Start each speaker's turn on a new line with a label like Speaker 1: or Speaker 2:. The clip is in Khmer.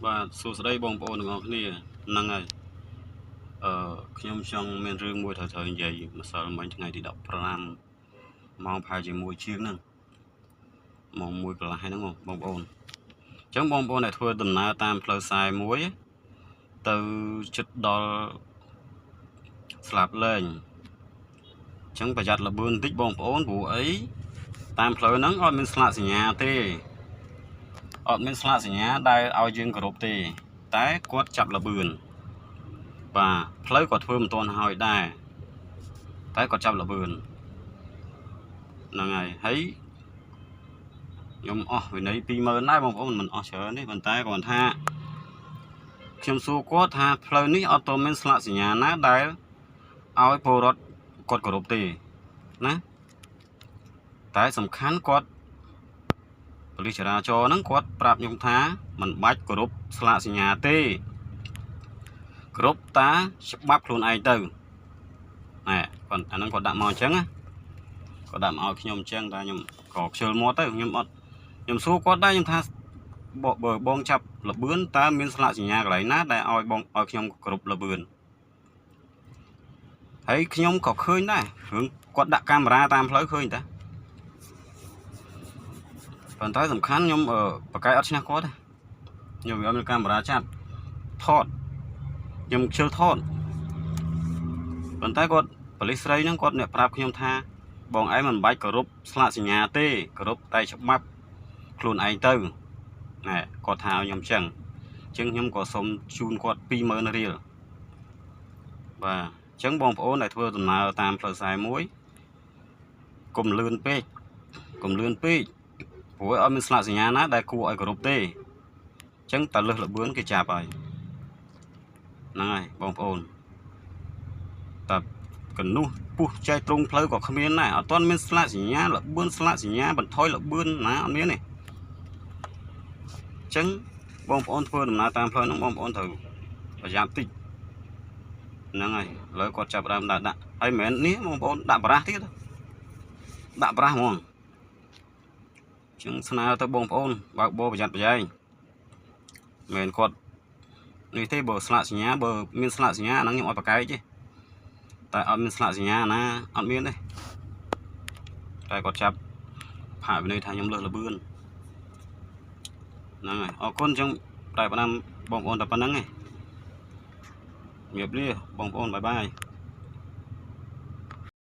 Speaker 1: បាទសួស្តីបងប្អូនទាំងអស់គ្នាហ្នឹងហើយខ្ញុំចង់មានរឿងមួយត្រូវនិយាយម្សិលមិញថ្ងៃទី15ម៉ោងប្រហែលជាមួយជាងហ្នឹងម៉ោង1កន្លះហ្នឹងបងប្អូនអញ្ចឹងបងប្អូនដែលធ្វើដំណើរតាមផ្លូវខ្សែមួយទៅជិតដល់ស្លាប់លែងអញ្ចឹងប្រយ័ត្នល្បឿនបន្តិចបងប្អូនព្រោះអីតាមផ្លូវហ្នឹងអត់មានស្លាកសញ្ញាទេអត់មានស្លាកសញ្ញាដែលឲ្យយើងគោរពទេតែគាត់ចាប់ល្បឿនបាទផ្លូវគាត់ធ្វើមិនទាន់ហើយដែរតែគាត់ចាប់ល្បឿនហ្នឹងហើយហើយខ្ញុំអស់វិន័យ20000ដែរបងប្អូនមិនអស់ច្រើនទេប៉ុន្តែគាត់ថាខ្ញុំសួរគាត់ថាផ្លូវនេះអត់ទាន់មានស្លាកសញ្ញាណាដែលឲ្យពលរដ្ឋគាត់គោរពទេណាតែសំខាន់គាត់ប៉ូលីសចរាចរណ៍ហ្នឹងគាត់ប្រាប់ខ្ញុំថាមិនបាច់គោរពស្លាកសញ្ញាទេគោរពតាច្បាប់ខ្លួនឯងទៅណែគាត់អាហ្នឹងគាត់ដាក់មកអញ្ចឹងណាគាត់ដាក់មកឲ្យខ្ញុំអញ្ចឹងតែខ្ញុំក៏ខ្ជិលមាត់ទៅខ្ញុំអត់ខ្ញុំសួរគាត់ដែរខ្ញុំថាបើបងចាប់លបឿនតើមានស្លាកសញ្ញាកន្លែងណាដែលឲ្យបងឲ្យខ្ញុំគោរពលបឿនហើយខ្ញុំក៏ឃើញដែររឿងគាត់ដាក់កាមេរ៉ាតាមផ្លូវឃើញតាប៉ុន្តែសំខាន់ខ្ញុំបកកាយអត់ឈ្នះគាត់ទេខ្ញុំវាអត់មានកាមេរ៉ាចាប់ថតខ្ញុំខ្ជិលថតប៉ុន្តែគាត់ប៉ូលីសស្រីហ្នឹងគាត់អ្នកប្រាប់ខ្ញុំថាបងឯងមិនបាច់គោរពស្លាកសញ្ញាទេគោរពតែច្បាប់ខ្លួនឯងទៅណែគាត់ថាឲ្យខ្ញុំចឹងអញ្ចឹងខ្ញុំក៏សុំជូនគាត់20000រៀលបាទអញ្ចឹងបងប្អូនដែលធ្វើដំណើរតាមផ្លូវខ្សែមួយកុំលឿនពេកកុំលឿនពេកព្រោះអត់មានស្លាកសញ្ញាណាដែលគួរឲ្យគោរពទេអញ្ចឹងតែលឹះលបឿនគេចាប់ហើយហ្នឹងហើយបងប្អូនតែកនុះពុះចែកត្រង់ផ្លូវក៏គ្មានដែរអត់ទាន់មានស្លាកសញ្ញាលបឿនស្លាកសញ្ញាបន្ថយលបឿនណាអត់មានទេអញ្ចឹងបងប្អូនធ្វើដំណើរតាមផ្លូវហ្នឹងបងប្អូនត្រូវប្រយ័ត្នតិចហ្នឹងហើយឥឡូវគាត់ចាប់ដើមដាក់ហើយមិនមែននេះបងប្អូនដាក់បារះទៀតដាក់បារះហ្មងចឹងស្នើទៅបងប្អូនបើកបរប្រយ័ត្នប្រយែងមិនមែនគាត់នេះទេបើស្លាកសញ្ញាបើមានស្លាកសញ្ញាអាហ្នឹងខ្ញុំអត់ប្រកែកទេតែអត់មានស្លាកសញ្ញាណាអត់មានទេតែគាត់ចាប់ផាកវិន័យថាខ្ញុំលើសលបឿនហ្នឹងហើយអរគុណអញ្ចឹងតែប៉ុណ្ណាបងប្អូនតែប៉ុណ្្នឹងឯងជំរាបលាបងប្អូន bye bye.